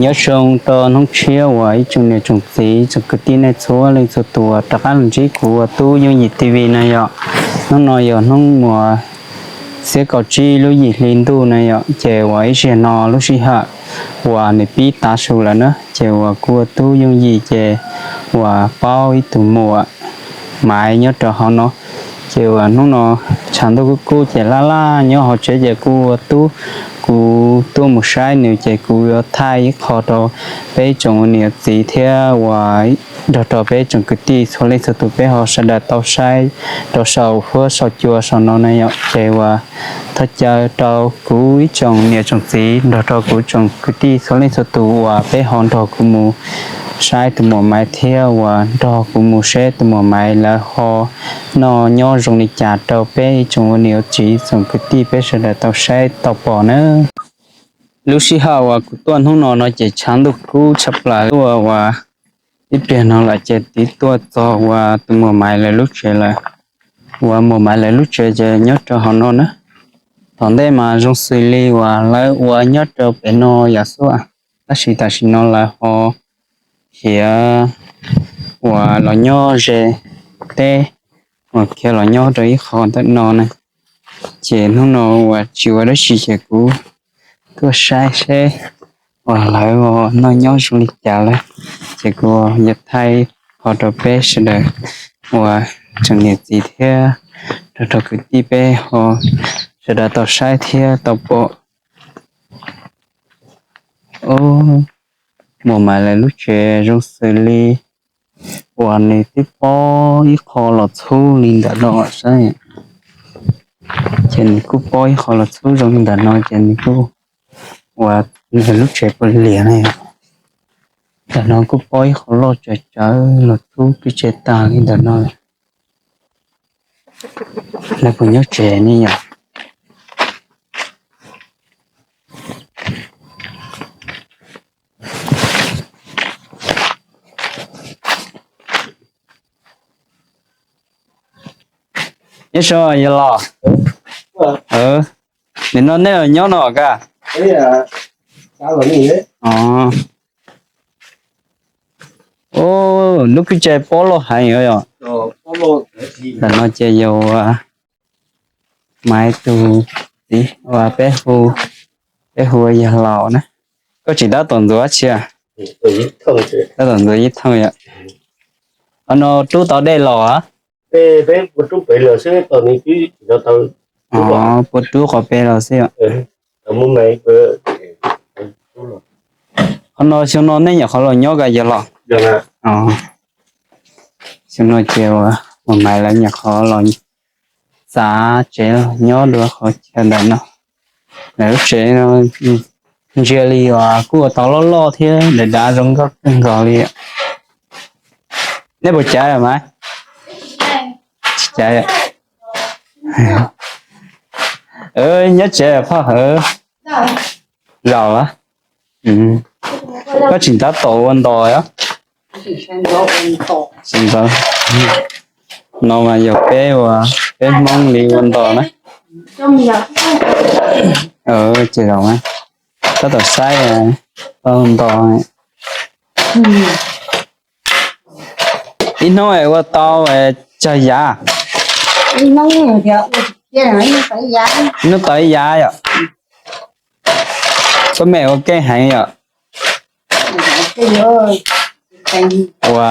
Nyob zoo rau hnub tshiab uas ib tsoom niam tsoom txiv tsoom kwv tij nej txhua leej txhua tus rov qab los ntsib kuv ua tub Yooj Yim T V na yom. Hnub no yog hnub muas xiab kaum tsib lub yim hli ntuj na yom, ces uas ib zaug no lub sij hawm uas nws pib tav su lawm na, ces uas kuv ua tub Yooj Yim ces uas paub ib tug muam Maiv nyob rau hauv no. Ces uas hnub no tshav ntuj kub kub ces laj laj nyob hauv tsev ces kuv ua tub, kuv tuaj mus saib nws ces kuv yuav thaij ib qho rau peb tsoom niam txiv thiab uas nrog rau peb tsoom kwv tij txhua leej txhua tus peb ho sawv daws tau saib rau saum huab saum cua saum no na yom. Ces uas thov caw rau kuv ib tsoom niam tsoom txiv nrog rau kuv tsoom kwv tij txhua leej txhua tus uas peb ho nrog kuv mus saib tus muam Maiv thiab uas nrog kuv mus saib tus muam Maiv lawv ho noj nyob zoo li cas rau peb ib tsoom ua niam ua txiv tsoom kwv tij peb sawv daws tau saib tau pom na. Lub sij hawm uas kuv tuaj hnub no no ces tshav ntuj kub tshaj plaws, tuaj uas ib pliag no lawm ces tiv tuaj txog uas tus muam Maiv lawv lub tsev lawm. Uas muam Maiv lawv lub tsev ces nyob rau hauv no na. Thaum ntej mas zoo xws li uas lawv ua nyob rau pem no yam xwb, tab sis tam sim no lawv ho khiav uas los nyob ze teb, uas khiav los nyob rau ib qho ntawm no na. Ces hnub no uas tsis ua dab tsi ces kuv tuaj saib seb uas lawv noj nyob zoo li cas lawm, ces kuv yuav thaij ho rau peb sawv daws uas tsoom niam txiv thiab rau rau kwv tij peb ho sawv daws tau saib thiab tau pom. Muam Maiv lawv lub tsev zoo xws li uas nws twb pob ib qho los txhub li ntawm no saib. Ces nws kuj pob ib qho los txhub zoo li ntawm no ces nws kuj uas nws lub tsev puav liam ne. Ntawm no kuj pob ib qho loj tsawv tsawv los txhub pib tsev tag li ntawm no. Lawv puas nyob tsev ne yom? Nyob zoo yawg laus. Nim no nej los nyob no ka? Lub kwj tse pob loj heev yom. Ntawm no ces yog Maiv tus txiv uas peb hu, peb hu yawg laus na. Koj tseem tab tom ntxuav dab tsi? Tab tom ntxuav ib thooj yom. Qhov no rub tau dej los? Puas rub qhov pem los xwb yom. Qhov no xyoo no nej nyuam qhuav los nyob ka yawg laus? Xyoo no ces uas Maiv lawv nyuam qhuav los txav tsev nyob dua qhov chaw ntawm no. Lawv lub tsev no ntsia li uas kuj ua tau loj loj thiab dav dav zoo nkauj kawg nkaus li. Nej puas caiv mas? Tsis caiv. Nyob tsev phauj hawv. Zaum los? Koj tseem tab tom ua ntos os? No mas yog peb ua, peb Hmoob li ua ntos na. Ces zaum tab tom saib ua ntos. Ib hnub es ua tau tsawg yav? Ib hnub tau ib yav yom. Koj me ua keej heev yom. Ua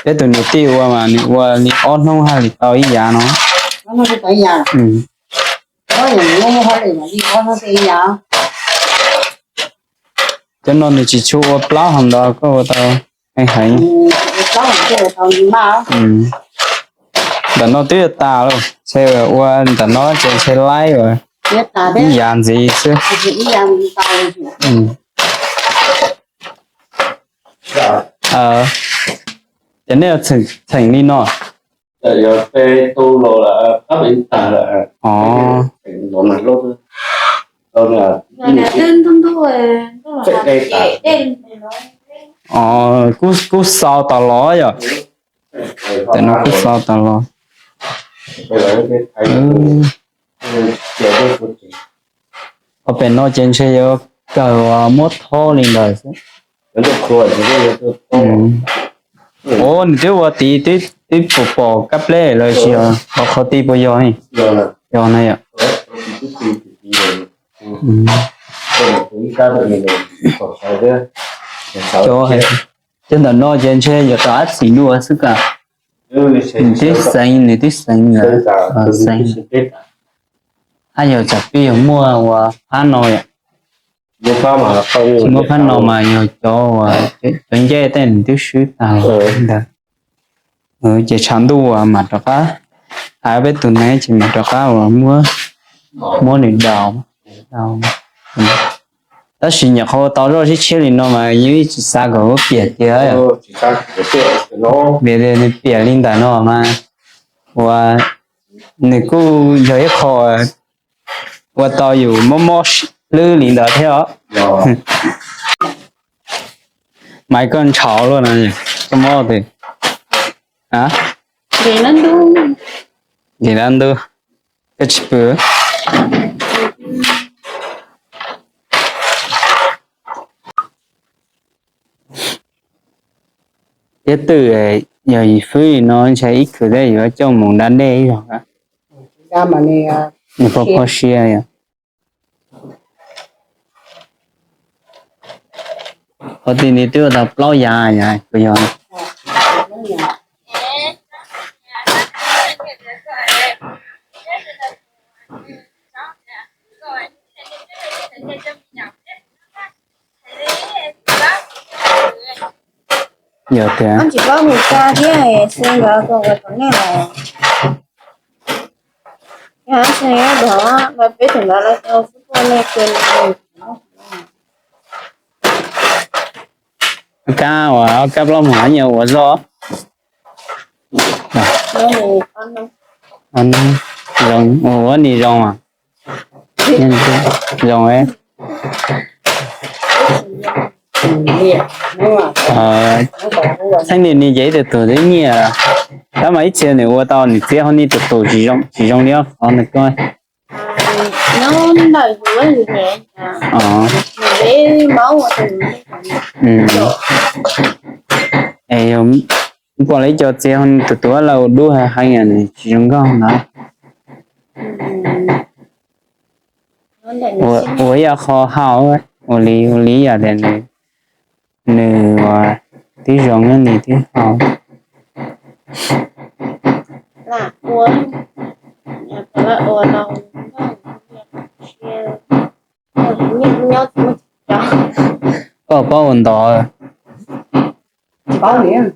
peb tus niam tij ua mas nws ua li ob hnub haj li tau ib yav no. Cov no nws tsis tshua ua plaub hau ntau koj ua tau heev. Ntawm no twb yuav tas lawm, ntshe ua ntawm no ces ntshe laib ua ib yav ntxiv xwb. Ces nej txheem li no. Kuj xau tas los yom. Tam no kuj xau tas los. Qhov pem no ces ntshe yuav kawg uas muab thob li ntawd xwb. Ua nws twb ua tid twb pom pom kab pleb los sis qhov qhov ti puas yog? Yog na yom. Cov ntawm no ces ntshe yuav rau ab txim dua xwb ka. Nws twb xeev, nws twb xeev lawm, xeev. Ab yog tsam twb yog muaj uas phab no yom. Muaj phab no mas yog cov uas cov ncej tej nws twb swb tag ntawd. Ces tshav ntuj uas mam rov qab, hais peb tus neeg ces mam rov qab uas muab, muab nws daus. Tab sis nyuam qhuav tau zoj sib tshiab li no mas yeej tsis xav kom muab piam tiag. Vim nws piam li ntawm no mas uas nws kuj yog ib qho ua tau yus mob mob hlwb li ntawd thiab os. Mas koj ntshauv luaj no, koj mob twg? Nkev dab ntub, koj tsis pw. Thiab twm yog yim fwb li no ntshe ib khwv thiab yuav coj mus da dej ib zaug. Nws pog pog sia yom. Qhov twg nws twb ua tau plaub yav yom, puas yog? Yog tias tsis paub mus tsa thiab xwb nkawd kom nkawd tom nej los. Yog xwb, peb tus ntawd lawv tau xub poj nej kawg li. Kab uas kab plaub hmos nyiaj ua zoj. Zoo, ua ua ni zoo. Zoo. Txheej niaj ni ces ib tug tus twb nyiaj, tab mas ib txhia nws ua tau nws txiav hauv ni tus tus tsis zoo, tsis zoo li qhov nws ko. Es yog pom lawv ib co txiav hauv ni tus tus lawv ua dub heev, nws tsis zoo nkauj ntawd. Ua ib qho hau, ua li, ua li yam tias nws, nws ua tib zoo nyob nws tib hau. Koj paub ua ntov? Paub yom.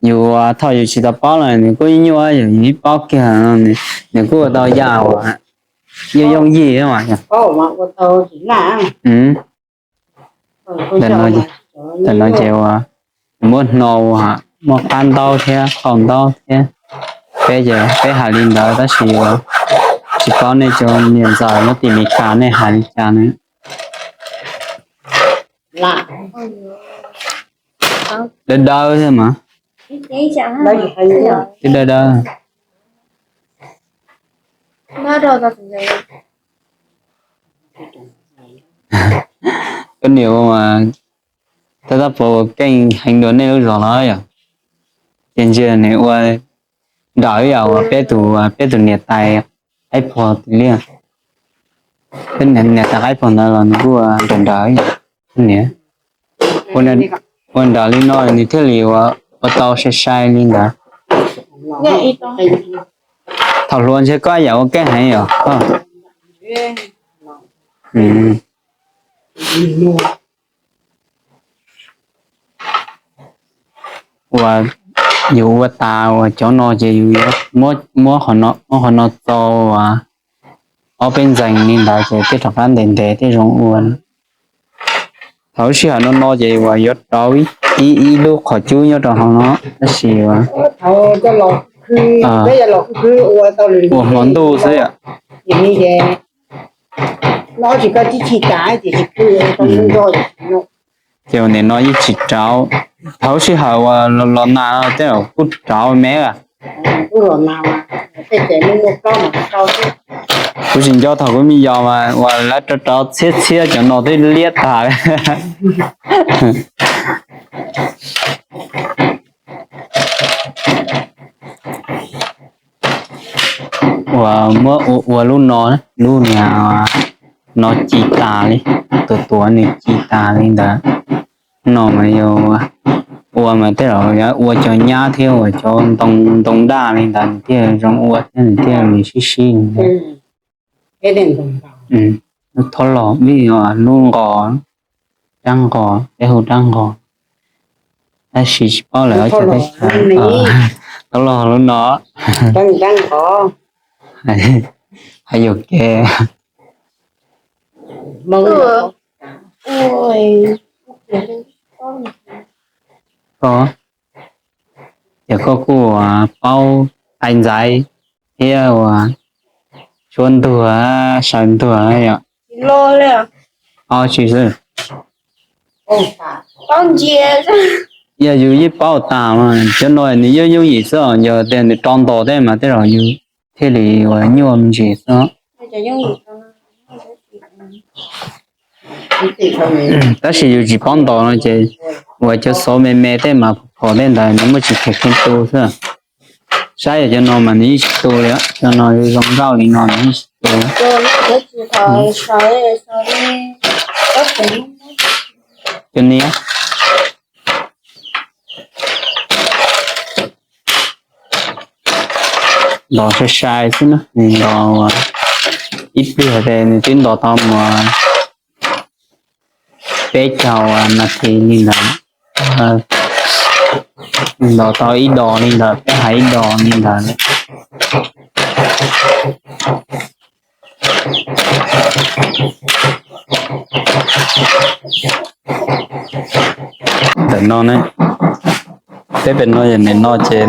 Yus thaum yus tsis tau paub los nws kuj nyuaj, yus ib paub kiag no nws kuj ua tau yam uas yooj yooj yim mas. Tam no ces uas muab hno, muaj qab ntaub thiab qau ntaub thiab. Peb ces peb hais li ntawd tab sis uas tsis paub nej cov niam ntxawm nyob tim Meskas nej hais li cas na. Dawb dawb thiab mas. Twb dawb dawb. Koj niam ua mas tab tab puas ua keej heev dua nej lub zos los yom? Ces ntsia nws ua nrawm yam uas peb tus, peb tus niam tais qaib phuag tiag li. Peb niam tais qaib phuag ntawd los nws kuj ua nrawm nrawm yam. Ua nrawm li no nws thiaj li ua, ua tau sai sai li ntawd. Thaum hluas ntshe koj yam ua keej heev yom koj. Uas yus ua tas uas cov no ces yus yuav muab, muab qhov no txo uas ob peb ntxees li ntawd ces thiaj rov qab ntev ntev thiaj zoo ua. Thaum lub sij hawm no no ces uas yuav rau ib, ib lub qhov cub nyob rau hauv no tab sis uas ua hmo ntuj xwb yom. Ces ua ntawm no yeej tsis rauv, thaum lub sij hawm uas los nas tej zaum kuj rauv me a. Kuv tsis nco thaum kuv me yos mas uas lawv rau rau txhiab txhiab cov no twb liab tag. Uas muab ua lub no, lub niag no ci tas li, tuav tuav nws ci tas li ntawd. No mas yog ua mas tej zaum yuav ua cov nyab thiab uas cov ntoo daj li ntawd nws thiaj zoo ua thiab nws thiaj li sib sib li ntawd. Lub thob los vim lub nqos, rab nqos, peb hu rab nqos, tab sis tsis paub lawv ua cas peb thob los lub no. Hais yus ke. Koj, ces koj kuj paub tais ntxaiv thiab uas tshuab ntuag, saw ntuag yom. Ob tsi xwb. Yog yus yeej paub tas mas cov no nws yeej yooj yim xwb os, yog tias nws rau ntos tej mas tej zaum yus thiaj li uas nyuaj me ntsis xwb. Tab sis yus tsis paub ntos no ces uas cov xov me me tej mas phom tej ntawd nws muaj tsis kheev kheev tu xwb. Saib cov no mas nws yeej tsis tu li, cov no zoo nkauj li no nws yeej tsis tu. Cov niag ntos sai sai xwb na, nws ntos ib pliag ces nws twb ntos tau mus peb caug nas this li ntawd, ntos tau ib dos li ntawd, peb hais ib dos li ntawd. Ntawm no ne, peb pem no yog nim no ces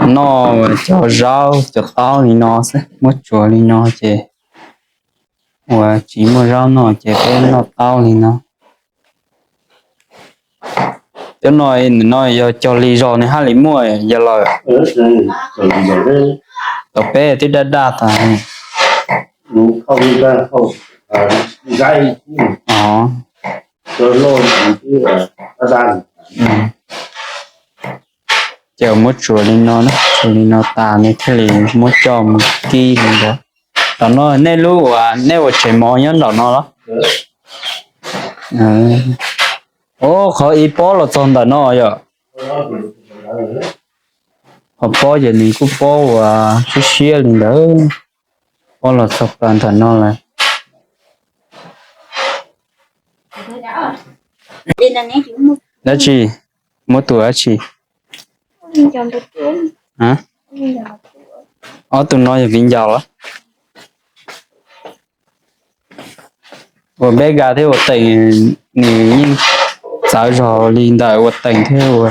noj cov zaub cov taub li no xwb, muab tsuav li no ces uas tsis muaj zaub noj ces peb noj taub li no. Cov no, no yog cog li zog nws haj li muaj yog lawm. Tom peb twb daj daj tas. Ces muab tsuav li no, tsuav li no tas nws thiaj li muab coj mus kib li ntawd. Tom no nej lub uas nej ua tsev mov nyob nram no los? Ov, qhov ib pob los txog ntawm no yom. Qhov pob ces nws kuj pob uas siab siab li ntawd, pob los txog plaws ntawm no lawm. Dab tsi? Muab tus dab tsi? Ob tug no yog viv ncaus los? Ua Npeb Kas thiab ua Teem, nws yeej txawv zog li ntawm ua Teem thiab ua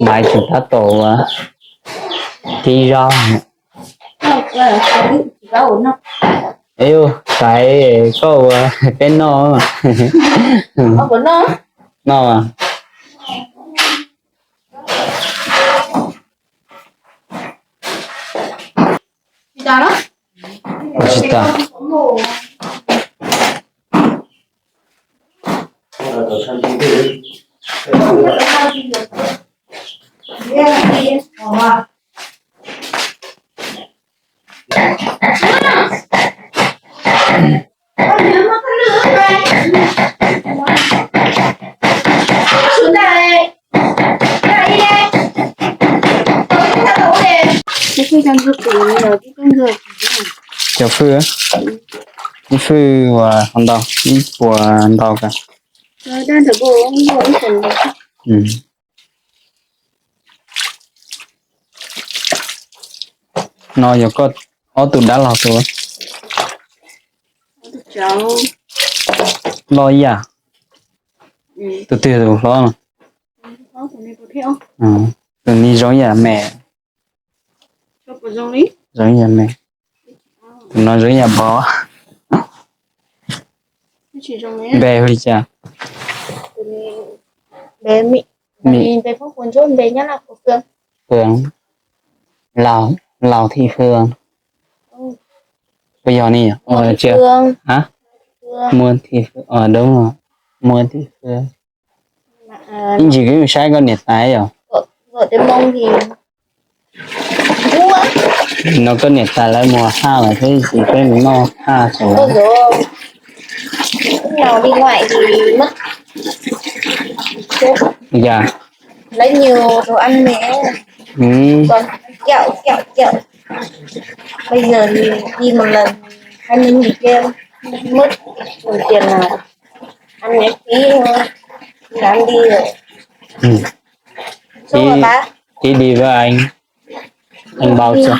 Maiv tseem tab tom ua tib zaub. Ej, Xaiv, koj ua peb noj. Noj. Tsis tas. Cov fwj, ib fwj uas qhov ntau, ib puas ntau kas. No yog koj ob tug dab los tus loj ib yam, tus twg tus hlob? Tus ni zoo ib yam me, zoo ib yam me, tus no zoo ib yam npog. Npe hu li cas? Npe Hmoob puas ntsuab npe Nyab Laj puas Fương? Fương. Lào, Lào thị Phương. Puas yog ne? Ua Thị Phương. Hả? Mua thị Phương. Ờ, đúng rồi. Mua thị Phương. Ib ntsis kuv saib koj niam tais yom. Vợ, vợ tên Mông thì Ngúa. No koj niam tais lawv mus haj lawm thiab ces peb mus noj haj saum lawv. Ôi dồi ôi. Lúc nào đi ngoại thì mất. Chết. Dạ. Lấy nhiều đồ ăn mẹ. Ừ. Còn kẹo, kẹo, kẹo. Bây giờ thì đi một lần hai mươi nghìn kia mất đủ tiền là ăn miễn phí thôi. Không dám đi rồi. Ừ. Xúc rồi bác. Tí đi với anh. Anh bao cho.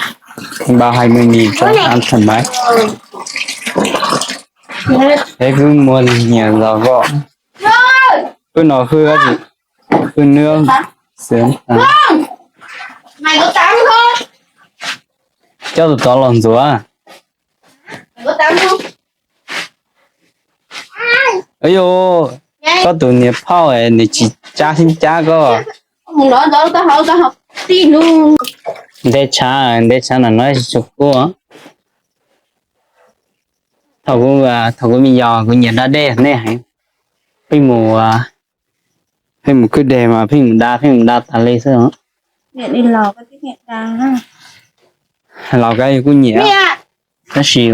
Anh bao hai mươi nghìn cho ăn thoải mái. Thế cứ mua nhiều giò gọ. Cứ nói Hương á chị. Hương nước. Sướng. À. Mày có tắm không? Coj tus tod los ntxuav. Mày có tắm không? Ej yus, koj tus niam phauj nws tsis cab xib cab koj. Mus no tau tau hauv tau hauv tij nug. Nte tshav, nte tshav no no tsis tshua kub. Thaum kuv, thaum kuv me yos kuv nyiam da dej nej heev. Pheej mus, pheej mus kwj deg mas pheej mus da, pheej mus da tas li xwb os. Los koj kuj nyiam. Tab sis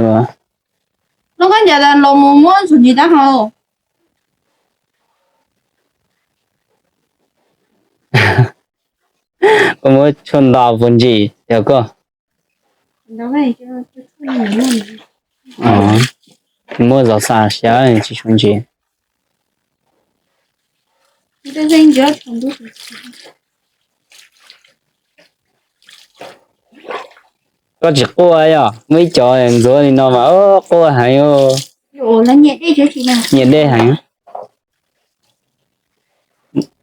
no koj nyiam los mus muab ntxuag ntsis taub hau. Koj muab tshuaj nto puas ntsim yog koj? Muab zov xa siab tsis tshua ntsim. Koj tsis quaj yog muaj ib cov ntxuav li no mas quaj heev. Nyiam dej heev.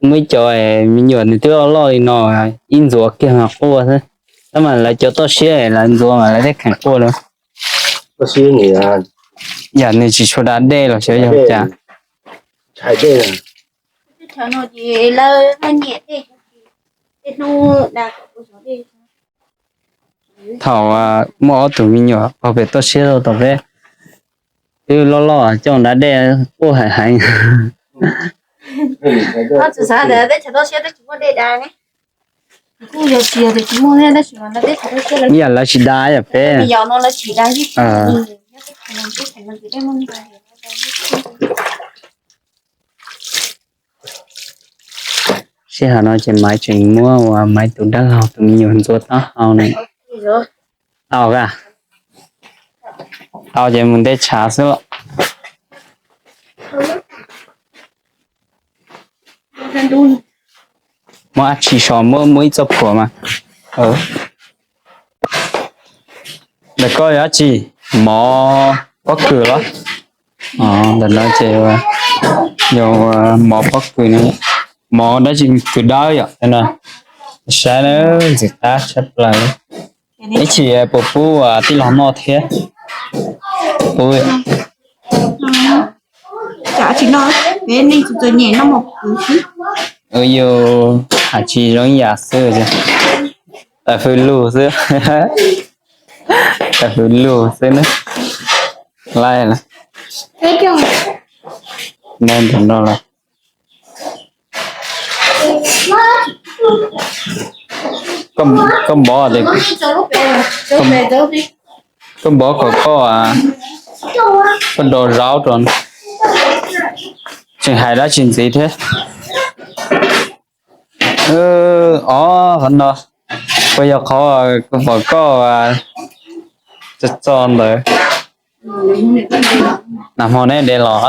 Muaj ib cov me nyuam nws twb loj loj li no, ib ntxuav kiag mas quaj xwb. Tab mas lawv cov toj siab lawv ntxuav mas lawv thiaj kheev quaj lawm. Yam nws tsis tshua da dej los xyov yog cas. Thaum muaj ob tug me nyuam pog pem toj siab rau tom peb, twb loj loj coj da dej quaj heev heev. Ib yam lawv tsis da yam peb. Sij hawm no ces Maiv tseem muab uas Maiv tus dab laug tus me nyuam ntxuav taub hau ne. Tau a, tau ces mus nte tshav xwb los. Muab dab tsi so, muab, muab ib txoj phuam mas. Ntawm koj yog dab tsi? Mov pob kws los? Ntawm no ces yog mov pob kws ne, mov dab tsi kws dawb yom no. Saib na, ntxim qab tshaj plaws. Ib chim puas pub tij laug noj thiab? Pub. Yus hais tsis zoo yam xwb, tais fwj lug xwb, tais fwj lug xwb na. Laij, ntawm no los. Koj npov, koj npov kom koj, koj do zaub rau, tseem hais dab tsi ntxiv thiab. Os, qhov no puas yog qhov pom koj txo txo ntawd? Nag hmo neb de los?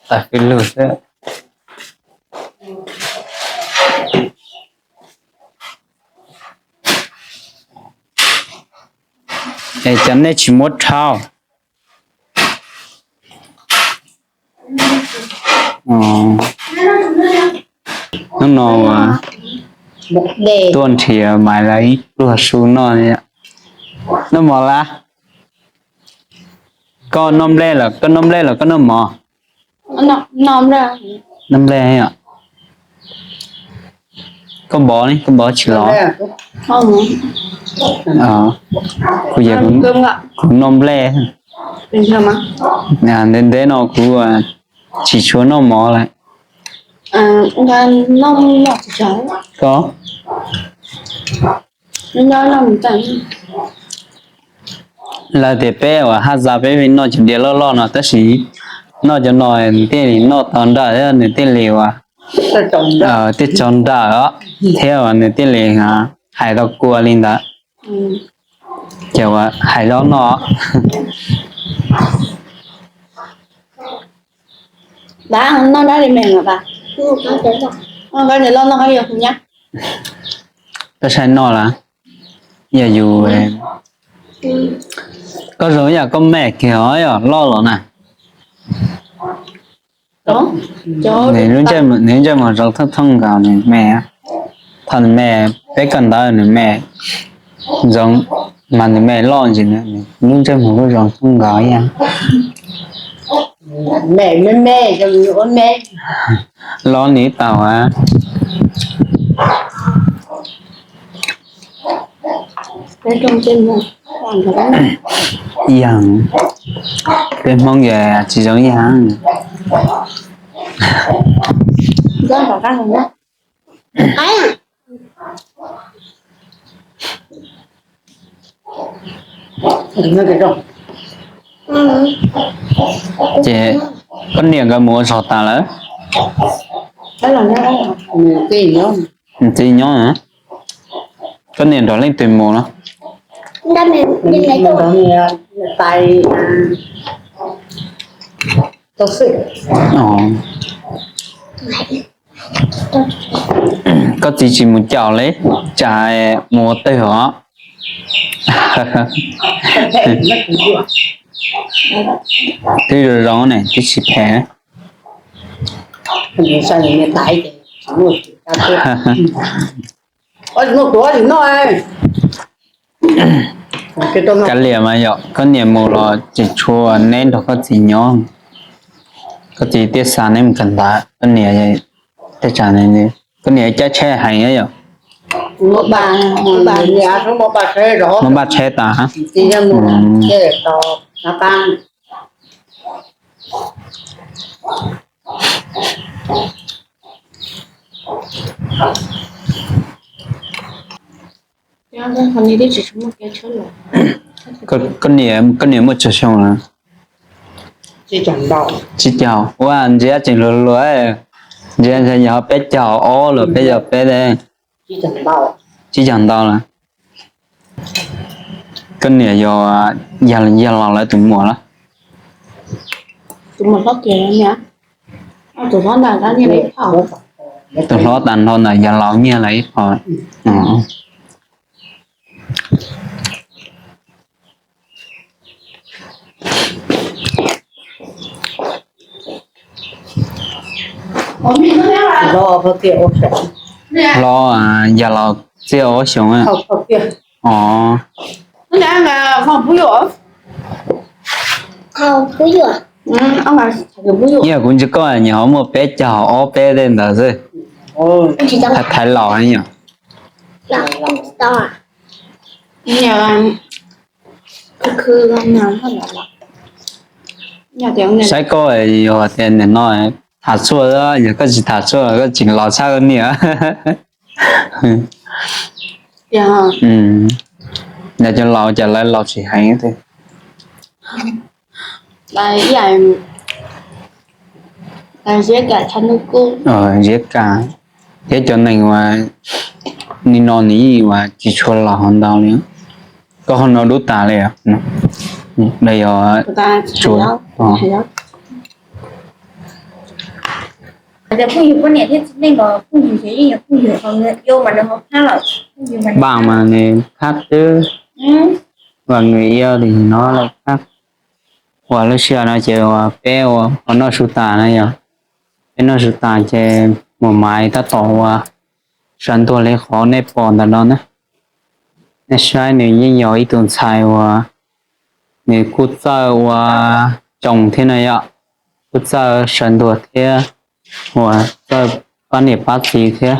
Tais fwj lug xwb. Es cov nej tsis muab rhau. Hnub no tuaj nrhiav Maiv lawv ib pluag su noj. Noj mov lawm? Koj noj nplej lawm, koj noj nplej lawm koj noj mov? Noj nplej os. Koj npov ne, koj npov tsis los. Kuv yog kuv noj nplej. Ntev ntev no kuv tsis tshua noj mov lawm. Koj lawv tias peb uas haj xa peb noj cov diav loj loj no tab sis noj cov no nws thiaj li noj tau nrawm thiab nws thiaj li uas thiaj tsaus nrawm os, thiab uas nws thiaj li hais tau kua li ntawd. Ces uas hais zaub noj. Koj saib noj las, yog yus, koj zoo yam koj me kiag os, yog loj los na. Nws lub ntsej muag zoo thooj thooj nkaus nws me, thaum nws me peb kawm ntawv nws me, zoo, mas nws me loj ntsis, lub ntsej muag kuj zoo thooj nkaus ib yam. Los nws tau a. Ib yam, peb Hmoob ces tsis zoo ib yam. Ces koj niam nkawd mus ua zog tas lawm? Txiv nyob, koj niam nrog leej twg mus no? Koj txiv tsis mus caum li, tsam mus ua twg os? Twb zoo zoo ne, twb tsis phem. Kav liam mas yom, koj niam mus los tsis tshua neb nrog koj txiv nyob. Koj txiv thiaj xa neb mus kawm ntawv, koj niam, tej tsam koj niam caij tsheb heev yom. Muab npaj tsheb tas. Koj niam muaj tsawg xyoo lawm? Tsib caug. Ua ntsia tseem hluas hluas, ntsia yog peb caug ob los peb caug peb, tsib caug ntau lawm. Koj niam yog, yog laus lawv tus muam los? Tus hlob tas nrho ntawm yog laus nyiaj lawv ib qho. Hlob, yog laus txiaj ob xyoos. Os, yog kuv ntsia koj nyias ho muaj peb caug ob peb tej ntawd xwb. Thaiv laus yom. Saib koj yog tias nim no tham tshuaj, yog koj tsis tham tshuaj koj tseem laus tshaj koj niam. Yog cov laus ces lawv laus tsis heev. Ziab kam thiab cov neeg uas nim no nws yeej uas tsis tshua laus hov ntau li. Koj ho noj dub tas li os? Yog npaj mas nws khab twb, vas nws iab li no lawm khab. Uas lub sij hawm no ces uas peb ua noj su tas na yom. Peb noj su tas ces mus maiv tab tom uas sawv ntuag li qhov nej pom ntawm no na. Nej saib nws yeej yog ib tug ntxhais uas nws kuj txawj ua tsoos thiab na yom, kuj txawj sawv ntuag thiab uas txawj pab niam pab txiv thiab.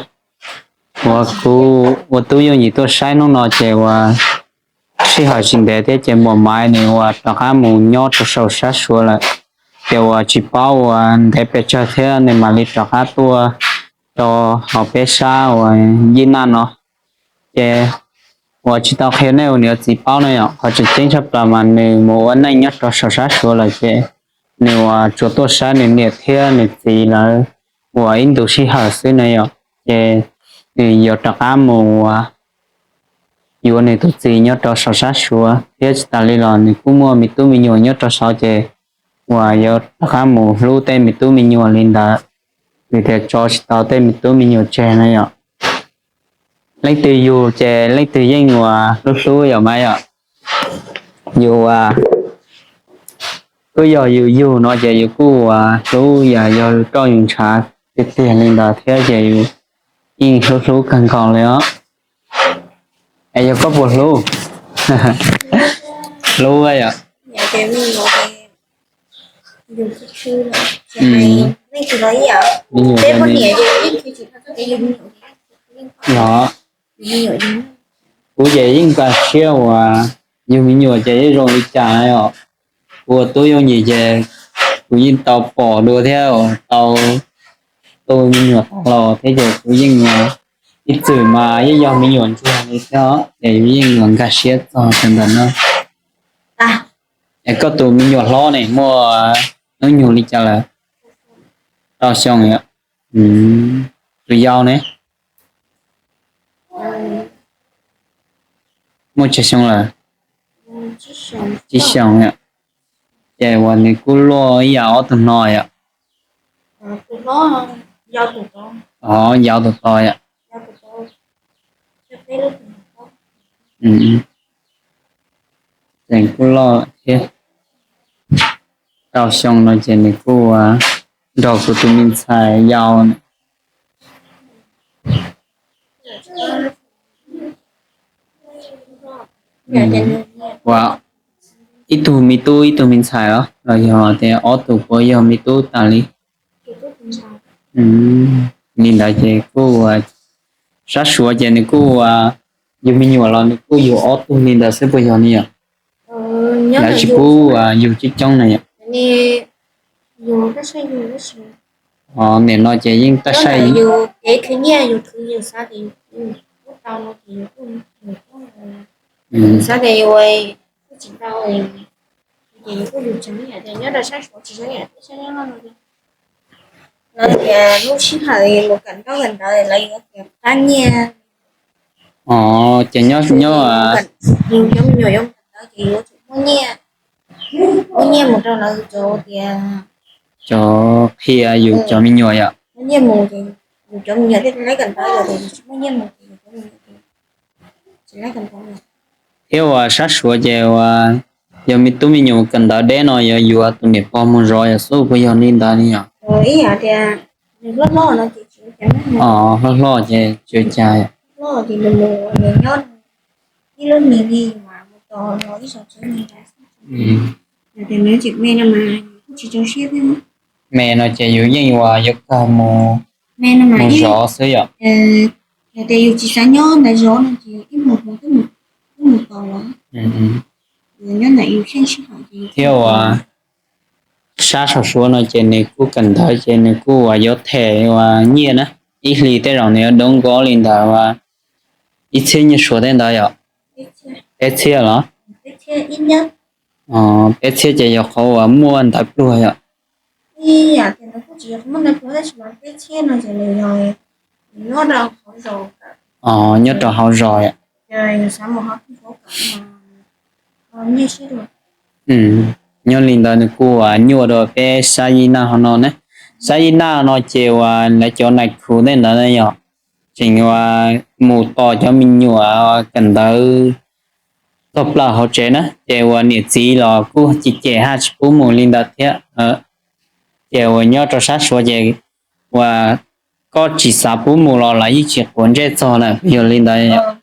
Uas kuv ua tub yooj yim tuaj saib hnub no ces uas sij hawm tsis ntev thiab ces muam Maiv nws uas rov qab mus nyob rau saum sab Suav lawm. Ces uas tsis paub uas ntev pes tsawg thiab nws mam li rov qab tuaj rau hauv peb sab uas Yij Naj no. Ces uas tsis tau qhia nej ua niam txiv paub na yom, qhov tseem ceeb tshaj plaws mas nws mus ua neej nyob rau saum sab Suav lawm ces nws uas tsuas tuaj saib nws niam thiab nws txiv lawv uas ib ntu sij hawm xwb na yom. Ces nws yuav rov qab mus uas yuav nws tus txiv nyob rau saum sab Suav thiab tsis tas li los nws kuj muaj me tub me nyuam nyob rau saud ces uas yuav rov qab mus hlub tej me tub me nyuam li ntawd, vim tias tso tsis tau tej me tub me nyuam tseg na yom. Leej twg yug ces leej twg yeej uas hlub hlub yom Maiv yom. Yus uas twb yog yus yug no ces yus kuj uas hlub yam yog yus roj yus ntshav tiag tiag li ntawd thiab ces yus yeej hlub hlub kawg nkaus li os. Es yog koj puas hlub? Hlub yom. Me nyuam los kuv ces yeej nkag siab uas yug me nyuam ces yeej zoo li cas na yom. Kuv ua tub yooj yim ces kuv yeej tau pom dua thiab tau tu me nyuam tau los thiab ces kuv yeej ib txwm mas yeej yog me nyuam ntsuag li thiab ces yus yeej nkag siab txog ntawm no. Es koj tus me nyuam hlob ne muaj hnub nyoog li cas lawm? Rau xyoo yom. Tus yau ne muaj tsawg xyoo lawm? Tsib xyoo yom. Ces uas nws kuj luaj ib yam ob tug no yom. Yau tus to yom. Ces kuj loj thiab, rau xyoo no ces nws kuj nrog kuv tus me ntxhais yau. Ua ib tug me tub ib tug me ntxhais los los yog tias ob tug puav yog me tub tas li? Li ntawd ces kuj sab Suav ces nws kuj yug me nyuam los nws kuj yug ob tug li ntawd xwb puas yog ne yom? Lawv tsis pub yug coob coob na yom? Nim no ces yeej taj saib lawv tias lub sij hawm mus kawm ntaub kawm ntawv lawv yuav tias pab nyiaj. Ces nyob nyob yus cov me nyuam yuav kawm ntawv ces yuav tsum muab nyiaj, muab nyiaj mus rau lawv cov tias cov qhia yus cov me nyuam yom. Muab nyiaj mus ces yus cov me nyuam thiaj li kawm ntawv, yog tias yus tsis muab nyiaj mus ces yus cov me nyuam tsis li kawm ntawv. Thiab uas sab Suav ces uas yog me tub me nyuam kawm ntawv deb no yuav yuav tus niam pog mus zov yom, xub puas yog li ntawd li yom? Ib yam tias nws hlob hlob no ces tsis ua cas, hlob hlob ces tsis ua cas, hlob ces nws mus nws nyob ib lub mis li mas mus tos los ib zaug tsev li ntawd xwb. Yog tias nws tseem me no mas kuj tsis tso siab thiab. Me no ces yus yeej uas yuav kawg mus, me no mas mus zov xwb yom. Yog tias yus tsis xav nyob ntawd zov no ces ib mus twb mus tos los, yus nyob ntawm yus xyeej sij hawm ces thiab uas sab saum Suav no ces nws kuj kawm ntawv ces nws kuj uas yuav them uas nyiaj na, ib hlis tej zaum nws yuav dob nkob li ntawd uas ib txhiab nyiaj Suav tej ntawd yom. Peb txhiab los? Peb txhiab ces yog qhov uas muaj ntawv pluag yom. Nyob rau hauv zos yom. Nyob li ntawd nws kuj uas nyuaj dua peb sab Yij Naj hov no ne. Sab Yij Naj no ces uas lawv cov nais khu tej ntawd yog tseem uas mus tos cov me nyuam kawm ntawv txog plaws hauv tsev na, ces uas niam txiv los kuj cem cem haj tsis pub mus li ntawd thiab. Ces uas nyob rau sab Suav ces uas koj tsis xav pub mus los lawv yeej tsis quav ntsej txog na, yog li ntawd.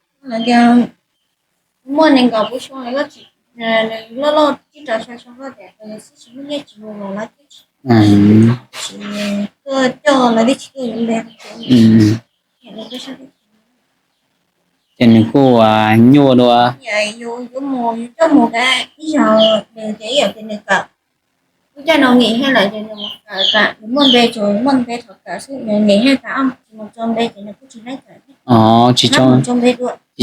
Ces nws kuj nyuaj dua. Tsis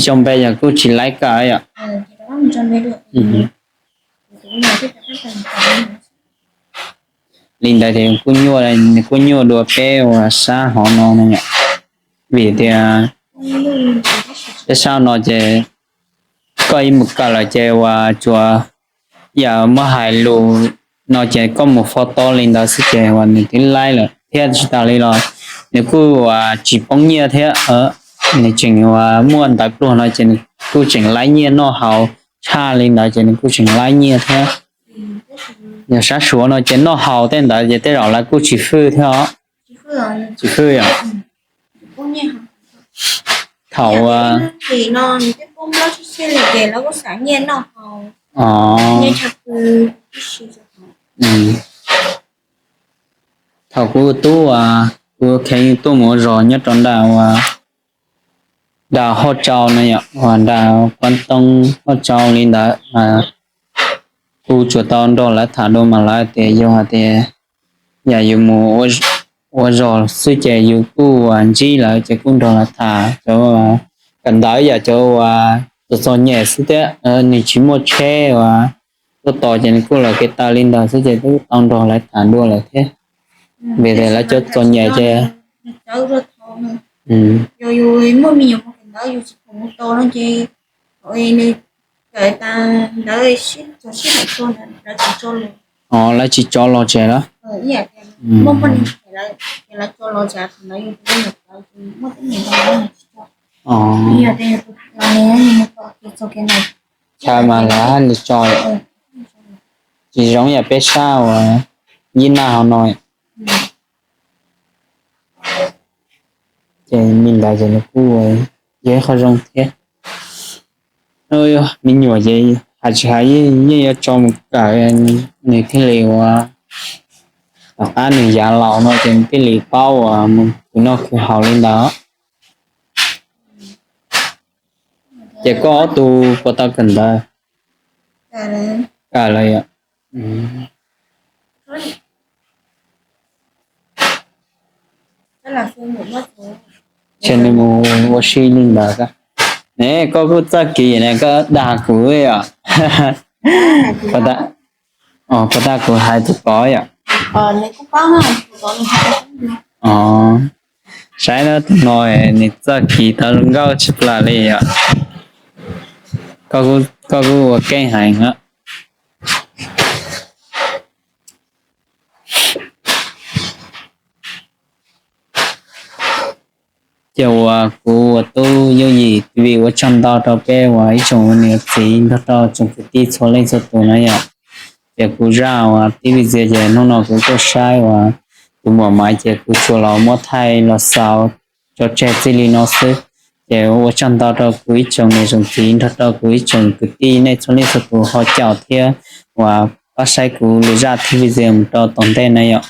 tso npe yog kuj tsis laib kawm yom. Li ntawd ces kuj nyuaj, nws kuj nyuaj dua peb uas sab hov no no yom. Vim tias peb sab no ces koj ib mus kawm lawm ces uas tsuas yam muab hais lus no ces koj mus fo to li ntawd xwb ces uas nws twb laib lawm thiab. Tsis tas li los nws kuj uas tsis poob nyiaj thiab. Nws tseem uas muaj ntawv pluag no ces nws kuj tseem laib nyiaj noj haus tshaj li ntawd ces nws kuj tseem laib nyiaj thiab. Yog sab Suav no ces noj haus tej ntawd ces tej zaum lawv kuj tsis fwj thiab os. Tsis fwj yom. Thaum thaum kuv tub uas kuv kheev tuaj mus ua zog nyob rau nram uas nram Haj Tsau no yom, uas nram Kuab Toob Haj Tsau li ntawd, kuv tsuas tau nrog lawv tham dua mas lawv tias yog hais tias yam yus mus ua zog xwb ces yus kuj uas ntsib lawv ces kuj nrog lawv tham cov kawm ntawv yam cov uas txom txom nyem xwb thiab, nws tsis muaj tsheb uas tuaj tos ces nws kuj los kev taw li ntawd xwb ces kuj tau nrog lawv tham dua lawm thiab. Vim tias lawv cov txom nyem ces lawv tsis tso los tsev lawm. Chaw mas lawv haj li tso, tsis zoo yam peb sab uas yib naj hauv no. Ces li ntawd ces nws kuj yog ib qho zoo thiab. Me nyuam ces hais tsis hais yeej yuav tso mus kawm, nws thiaj li uas tom qab nws yav laus no ces nws thiaj li paub uas mus khwv noj khwv haus li ntawd. Ces koj ob tug puas tau kawm ntawv? Kawm lawm yom. Ces nws mus ua si li ntawd. Ne koj kuj txawj kis ne, koj dag kuv yom. Puas tau kuv hais tus kov yom? Saib na, tus no nws txawj kis tau zoo nkauj tshaj plaws li yom. Koj kuj ua keej heev na. Ces uas kuv uas tub Yooj Yim T V ua tsaug ntau rau peb uas ib tsoom niam txiv nrog rau tsoom kwv tij txhua leej txhua tus na yom. Ces kuv zaj uas tib video ces hnub no kuv tuaj saib uas tus muam Maiv ces kuv tsuas los muab thaij los xaus tso tseg txij li no xwb. Ces ua tsaug ntau rau kuv ib tsoom niam tsoom txiv nrog rau kuv ib tsoom kwv tij nej txhua leej txhua tus ho caum thiab uas pab saib kuv lwm zaj tib video mus rau tom ntej na yom.